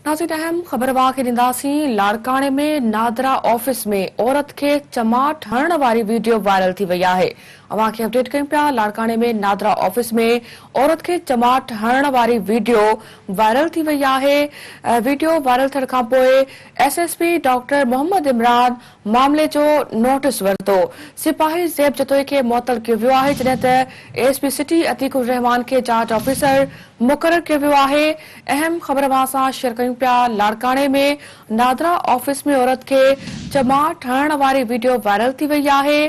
ناظرين اهم خبر اوهان کي ڏينداسين لاڙڪاڻي ۾ نادرا آفيس ۾ عورت کي چماٽ هڻڻ واري ويڊيو وائرل ٿي وئي آهي اوهان کي اپڊيٽ ڪيون پيا لاڙڪاڻي ۾ نادرا آفيس ۾ عورت کي چماٽ هڻڻ واري ويڊيو وائرل ٿي وئي آهي ويڊيو وائرل ٿيڻ کانپوء S S P doctor Muhammad Imran معاملي جو نوٽيس ورتو. سپاهي زيب جتوئي کي معطل ڪيو ويو آهي جڏهن ته A S P city Atiq ur Rehman کي جاچ آفيسر مقرر ڪيو ويو آهي. اهم خبر اوهان سان شيئر ڪيون پيا لاڙڪاڻي ۾ نادرا آفيس ۾ عورت کي چماٽ هڻڻ واري ويڊيو وائرل ٿي وئي آهي.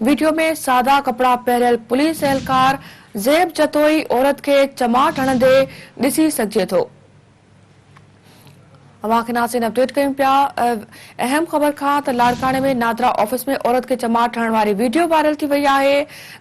ويڊيو ۾ سادا ڪپڙا پهريل پوليس اهلڪار زيب جتوئي عورت کي چماٽ هڻندي ڏسي سگهجي ٿو. اوهان کي ناظرين اپڊيٽ ڪيون پيا اهم خبر کان ته لاڙڪاڻي ۾ نادرا آفيس ۾ عورت کي چماٽ هڻڻ واري ويڊيو وائرل ٿي وئي آهي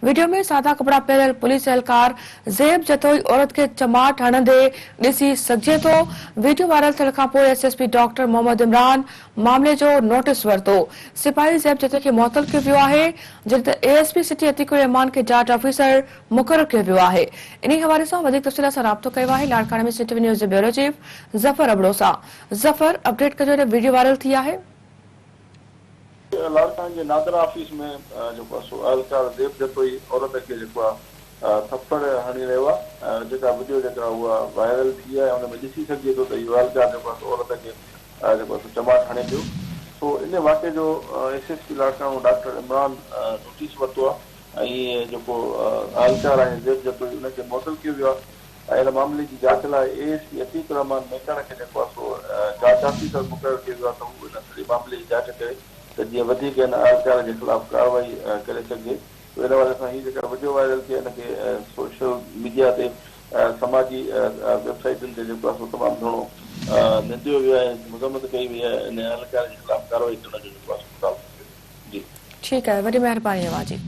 ويڊيو ۾ سادا ڪپڙا پهريل پوليس اهلڪار زيب جتوئي عورت کي چماٽ هڻندي ڏسي سگهجي ٿو ويڊيو وائرل ٿيڻ کانپوء S S P doctor Muhammad Imran معاملي جو نوٽيس ورتو سپاهي زيب جتوئي کي معطل ڪيو ويو آهي جڏهن ته A S P city Atiq ur Rehman کي جاچ آفيسر مقرر ڪيو ويو آهي. انهي حوالي سان وڌيڪ تفصيل سان رابطو ڪيو آهي لاڙڪاڻي ۾ سي ٽي وي نيوز جي بيورو چيف ظفر ابڙو سان. ظفر، اپڊيٽ ڪجو هن ويڊيو وائرل ٿي آهي. لاڙڪاڻي جي نادرا آفيس ۾ جيڪو آهي سو اهلڪار زيب جتوئي عورت کي جيڪو آهي ٿڦڙ هڻي رهيو آهي جيڪا وڊيو جيڪا اها وائرل ٿي آهي ان ۾ ڏسي سگهجي ٿو ته اهو اهلڪار جيڪو آهي سو عورت کي جيڪو آهي سو چماٽ هڻي پيو سو ان واقعي جو S S P Larkana doctor Imran notice ورتو آهي. ۽ جيڪو اهلڪار آهي زيب جتوئي ان کي معطل ڪيو ويو آهي ۽ ان معاملي جي جاچ لاء A S P Atiq ur Rehman Memon کي جيڪو آهي سو جاچ آفيسر مقرر ڪيو ويو آهي ته هو ان سڄي معاملي جي جاچ ڪري ته جيئن وڌيڪ ان اهلڪار جي خلاف ڪارروائي ڪري سگهجي سو ان حوالي سان هي جيڪا وڊيو وائرل ٿي آهي ان کي سوشل ميڊيا تي سماجي ويب سائيٽن تي جيڪو آهي سو تمام گهڻو ننديو ويو آهي مذمت ڪئي وئي آهي ان اهلڪار جي خلاف ڪارروائي ڪرڻ جو جيڪو آهي سو مطالبو ڪيو ويو جي. ٺيڪ آهي وڏي مهرباني اوهان جي.